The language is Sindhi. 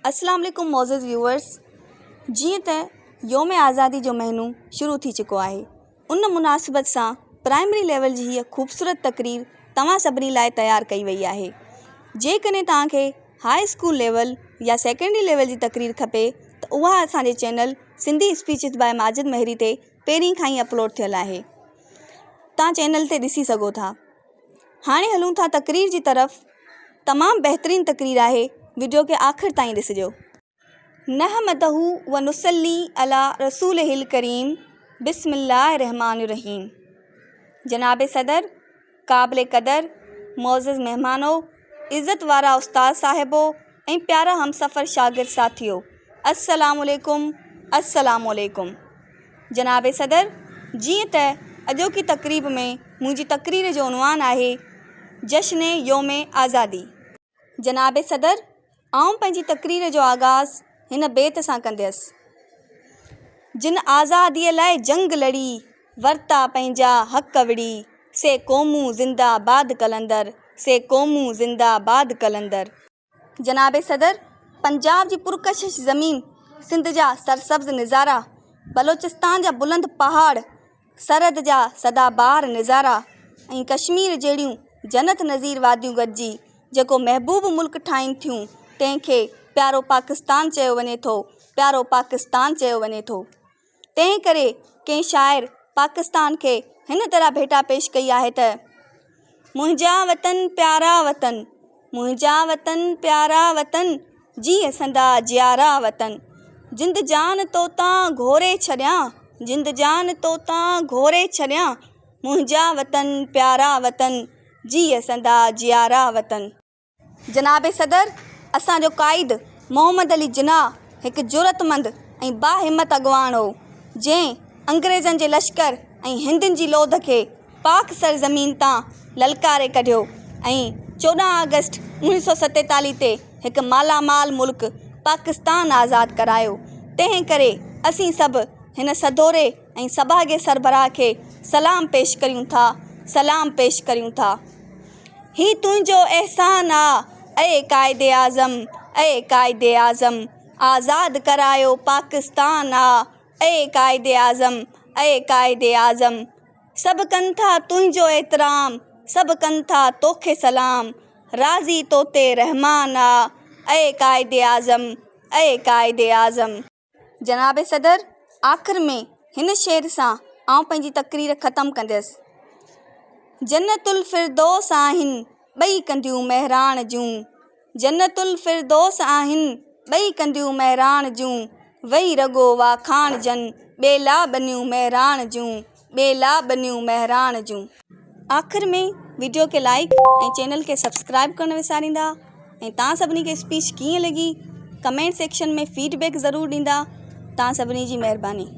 اسلام عليڪم معزز ويوئرس جيئن ته يوم آزادي جو مهينو شروع ٿي چڪو آهي ان مناسبت سان پرائمري ليول جي هيء خوبصورت تقرير توهان سڀني لاء تيار ڪئي وئي آهي جيڪڏهن توهان کي هاء اسڪول ليول يا سيڪنڊري ليول جي تقرير کپي ته اها اسان جي channel Sindhi speeches by Majid Mehri تي پهرين کان ئي اپلوڊ ٿيل آهي توهان چينل تي ڏسي سگهو ٿا هاڻي هلون ٿا تقرير جي طرف تمام بهترين تقرير آهي وڊيو کي آخر تائين ڏسجو. نحمده و نصلي علي رسوله الڪريم بسم الله الرحمٰن الرحيم جناب صدر قابل قدر معزز مهمانو عزت وارا استاد صاحبو ۽ پيارا همسفر شاگرد ساٿيو السلام عليڪم السلام عليڪم جناب صدر جيئن ته اڄوڪي تقريب ۾ منهنجي تقرير جو عنوان آهي جشن يوم آزادي. جناب صدر آئون پنهنجي تقرير جو آغاز هن بيت سان ڪنديس جن آزادي لاء جنگ لڙي ورتا پنهنجا حق وڙهي سي قومون زنده باد قلندر سي قومون زنده باد قلندر. جناب صدر، پنجاب جي پرڪشش زمين، سنڌ جا سرسبز نظارا، بلوچستان جا بلند پهاڙ، سرحد جا سدا بهار نظارا ۽ ڪشمير جهڙيون جنت نظير واديون گڏجي جيڪو محبوب ملڪ ٺاهين ٿيون، تنهن کي پيارو پاڪستان چيو وڃي ٿو، پيارو پاڪستان چيو وڃي ٿو. تنهن ڪري ڪنهن شاعر پاڪستان کي هن طرح ڀيٽا پيش ڪئي آهي ته، منهنجا وطن پيارا وطن، منهنجا وطن پيارا وطن، جيء سندا جيارا وطن، جند جان توتان گهوري ڇڏيان، جند جان توتان گهوري ڇڏيان، منهنجا وطن پيارا وطن، جيء سندا جيارا وطن. جناب صدر، اسان جو قائد محمد علي جناح هڪ جرئتمند ۽ باهمت اڳواڻ هو، جنهن انگريزن جي لشڪر ۽ هندن جي لوڌ کي پاڪ سرزمين تان للڪاري ڪڍيو ۽ 14 آگسٽ 1947 تي هڪ مالا مال ملڪ پاڪستان آزاد ڪرايو. تنهن ڪري اسين سڀ هن سدوري ۽ سڀاڳي سربراهه کي سلام پيش ڪريون ٿا، سلام پيش ڪريون ٿا. هي تنهنجو احسان آ اي قائد اعظم اي قائد اعظم آزاد ڪرايو پاڪستان آ اي قائد اعظم اي قائد اعظم سڀ ڪن ٿا تنهنجو احترام سڀ ڪن ٿا توکي سلام راضي توتي رحمان آ اي قائد اعظم اي قائد اعظم. جناب صدر، آخر ۾ هن شعر سان آئون پنهنجي تقرير ختم ڪنديس. جنت الفردوس آهن ٻئي ڪنڌيون مهراڻ جون، جنت الفردوس آهن ٻئي ڪنڌيون مهراڻ جون، وئي رڳو واکاڻ جن ٻيلا ٻنيون مهراڻ جون، ٻيلا ٻنيون مهراڻ جون. آخر ۾ وڊيو کي لائيڪ ۽ چينل کي سبسڪرائيب ڪرڻ نه وساريندا ۽ توهان سڀني کي اسپيچ ڪيئن لڳي ڪمينٽ سيڪشن ۾ فيڊ بيڪ ضرور ڏيندا توهان سڀني جي مهرباني.